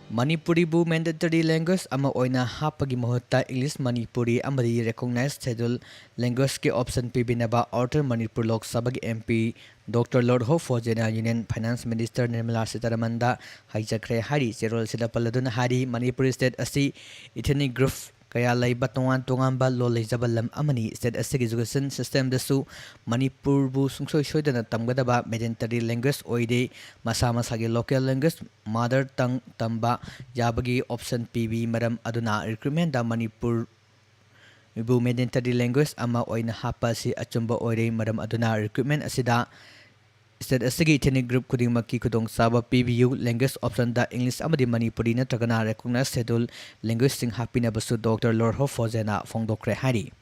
ꯃꯅꯤꯄꯨꯔꯤꯕꯨ mandatory language ꯑꯃ ꯑꯣꯏꯅ ꯍꯥꯞꯄꯒꯤ ꯃꯍꯨꯠꯇ English, ꯃꯅꯤꯄꯨꯔꯤ ꯑꯃꯗꯤ recognized schedule languageꯀꯤ option ꯄꯤꯕꯤꯅꯕ Outer Manipur Lok ꯁꯚꯥꯒꯤ MP Doctor Lorho Fojena Union Finance Minister Nirmala Sitharamanꯗ ꯍꯥꯏꯖꯈ꯭ꯔꯦ ꯍꯥꯏꯔꯤ꯫ ꯆꯦꯔꯣꯜꯁꯤꯗ ꯄꯜꯂꯗꯨꯅ ꯍꯥꯏꯔꯤ, ꯃꯅꯤꯄꯨꯔꯤ state ꯑꯁꯤ ethnic group ꯀꯌꯥ ꯂꯩꯕ ꯇꯣꯉꯥꯟ ꯇꯣꯉꯥꯟꯕ ꯂꯣꯟ ꯂꯩꯖꯕ ꯂꯝ ꯑꯃꯅꯤ꯫ State ꯑꯁꯤꯒꯤ education systemꯗꯁꯨ ꯃꯅꯤꯄꯨꯔꯕꯨ ꯁꯨꯡꯁꯣꯏ ꯁꯣꯏꯗꯅ ꯇꯝꯒꯗꯕ mandatory language ꯑꯣꯏꯔꯦ꯫ ꯃꯁꯥ ꯃꯁꯥꯒꯤ local language, mother tongue ꯇꯝꯕ ꯌꯥꯕꯒꯤ option ꯄꯤꯕꯤ꯫ ꯃꯔꯝ ꯑꯗꯨꯅ recruitmentꯗ ꯃꯅꯤꯄꯨꯔꯕꯨ mandatory language ꯑꯃ ꯑꯣꯏꯅ ꯍꯥꯞꯄ ꯑꯁꯤ ꯑꯆꯨꯝꯕ ꯑꯣꯏꯔꯦ꯫ ꯃꯔꯝ ꯑꯗꯨꯅ recruitment ꯑꯁꯤꯗ state ꯑꯁꯤꯒꯤ ethnic group ꯈꯨꯗꯤꯡꯃꯛꯀꯤ ꯈꯨꯗꯣꯡꯆꯥꯕ ꯄꯤꯕꯤꯌꯨ꯫ Language optionꯗ English ꯑꯃꯗꯤ ꯃꯅꯤꯄꯨꯔꯤ ꯅꯠꯇ꯭ꯔꯒꯅ recognized schedule languageꯁꯤꯡ ꯍꯥꯞꯄꯤꯅꯕꯁꯨ Doctor Lorho Fojena ꯐꯣꯡꯗꯣꯛꯈ꯭ꯔꯦ ꯍꯥꯏꯔꯤ꯫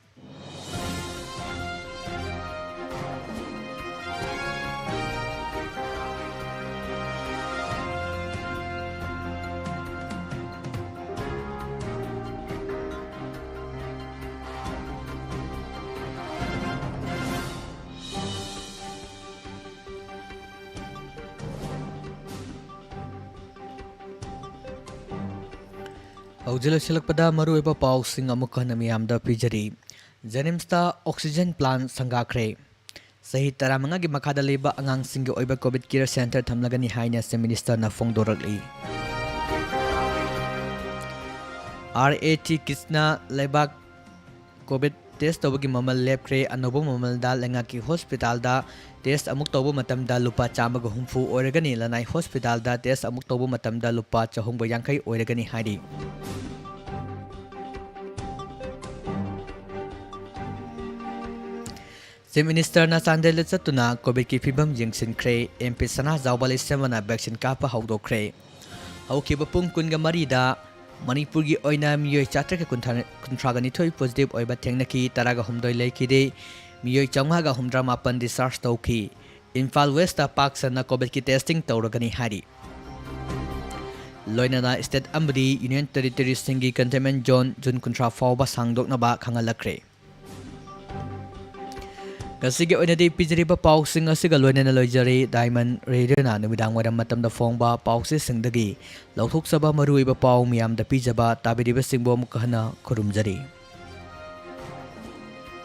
ꯍꯧꯖꯤꯛ ꯂꯣꯏꯁꯤꯜꯂꯛꯄꯗ ꯃꯔꯨꯑꯣꯏꯕ ꯄꯥꯎꯁꯤꯡ ꯑꯃꯨꯛ ꯍꯟꯅ ꯃꯤꯌꯥꯝꯗ ꯄꯤꯖꯔꯤ꯫ JNIMSꯇ oxygen plant ꯁꯪꯒꯥꯈ꯭ꯔꯦ꯫ ꯆꯍꯤ ꯇꯔꯥꯃꯉꯥꯒꯤ ꯃꯈꯥꯗ ꯂꯩꯕ ꯑꯉꯥꯡꯁꯤꯡꯒꯤ ꯑꯣꯏꯕ COVID care center ꯊꯝꯂꯒꯅꯤ ꯍꯥꯏꯅ Chief Ministerꯅ ꯐꯣꯡꯗꯣꯔꯛꯂꯤ꯫ RAT kitꯅ ꯂꯩꯕꯥꯛ COVID test ꯇꯧꯕꯒꯤ ꯃꯃꯜ ꯂꯦꯞꯈ꯭ꯔꯦ꯫ ꯑꯅꯧꯕ ꯃꯃꯜꯗ ꯂꯩꯉꯥꯛꯀꯤ hospitalꯗ test ꯑꯃꯨꯛ ꯇꯧꯕ ꯃꯇꯝꯗ ꯂꯨꯄꯥ ꯆꯥꯝꯃꯒ ꯍꯨꯝꯐꯨ ꯑꯣꯏꯔꯒꯅꯤ꯫ ꯂꯅꯥꯏ hospitalꯗ test ꯑꯃꯨꯛ ꯇꯧꯕ ꯃꯇꯝꯗ ꯂꯨꯄꯥ ꯆꯍꯨꯝꯒ ꯌꯥꯡꯈꯩ ꯑꯣꯏꯔꯒꯅꯤ ꯍꯥꯏꯔꯤ꯫ ꯆꯤꯐ ꯃꯤꯅꯤꯁꯇꯔꯅ ꯆꯥꯟꯗꯦꯜꯗ ꯆꯠꯇꯨꯅ ꯀꯣꯚꯤꯗ ꯀꯤ ꯐꯤꯕꯝ ꯌꯦꯡꯁꯤꯟꯈ꯭ꯔꯦ꯫ ꯑꯦꯝ ꯄꯤ ꯁꯅꯥꯖꯥꯎꯕ ꯂꯩꯁꯦꯝꯕꯅ ꯚꯦꯛꯁꯤꯟ ꯀꯥꯞꯄ ꯍꯧꯗꯣꯛꯈ꯭ꯔꯦ꯫ ꯍꯧꯈꯤꯕ ꯄꯨꯡ ꯀꯨꯟꯒ ꯃꯔꯤꯗ ꯃꯅꯤꯄꯨꯔꯒꯤ ꯑꯣꯏꯅ ꯃꯤꯑꯣꯏ ꯆꯥꯇ꯭ꯔꯦꯠꯀ ꯀꯨꯟꯊ꯭ꯔꯥ, ꯀꯨꯟꯊ꯭ꯔꯥꯒ ꯅꯤꯊꯣꯏ ꯄꯣꯖꯤꯇꯤꯚ ꯑꯣꯏꯕ ꯊꯦꯡꯅꯈꯤ, ꯇꯔꯥꯒ ꯍꯨꯝꯗꯣꯏ ꯂꯩꯈꯤꯗꯦ꯫ ꯃꯤꯑꯣꯏ ꯆꯥꯝꯃꯉꯥꯒ ꯍꯨꯝꯗ꯭ꯔꯥ ꯃꯥꯄꯟ ꯗꯤꯁꯆꯥꯔꯖ ꯇꯧꯈꯤ꯫ ꯏꯝꯐꯥꯜ ꯋꯦꯁꯇ ꯄꯥꯛ ꯁꯟꯅ ꯀꯣꯚꯤꯗꯀꯤ ꯇꯦꯁꯇꯤꯡ ꯇꯧꯔꯒꯅꯤ ꯍꯥꯏꯔꯤ꯫ ꯂꯣꯏꯅꯅ ꯁ꯭ꯇꯦꯠ ꯑꯃꯗꯤ ꯌꯨꯅꯤꯌꯟ ꯇꯦꯔꯤꯇꯣꯔꯤꯁꯤꯡꯒꯤ ꯀꯟꯇꯦꯟꯃꯦꯟꯠ ꯖꯣꯟ ꯖꯨꯟ ꯀꯨꯟꯊ꯭ꯔꯥ ꯐꯥꯎꯕ ꯁꯥꯡꯗꯣꯛꯅꯕ ꯈꯪꯍꯜꯂꯛꯈ꯭ꯔꯦ꯫ ꯉꯁꯤꯒꯤ ꯑꯣꯏꯅꯗꯤ ꯄꯤꯖꯔꯤꯕ ꯄꯥꯎꯁꯤꯡ ꯑꯁꯤꯒ ꯂꯣꯏꯅꯅ ꯂꯣꯏꯖꯔꯤ꯫ ꯗꯥꯏꯃꯟ ꯔꯦꯗꯤꯑꯣꯅ ꯅꯨꯃꯤꯗꯥꯡ ꯋꯥꯏꯔꯝ ꯃꯇꯝꯗ ꯐꯣꯡꯕ ꯄꯥꯎꯆꯦꯁꯤꯡꯗꯒꯤ ꯂꯧꯊꯣꯛꯆꯕ ꯃꯔꯨꯑꯣꯏꯕ ꯄꯥꯎ ꯃꯤꯌꯥꯝꯗ ꯄꯤꯖꯕ ꯇꯥꯕꯤꯔꯤꯕꯁꯤꯡꯕꯨ ꯑꯃꯨꯛꯀ ꯍꯟꯅ ꯈꯨꯔꯨꯝꯖꯔꯤ꯫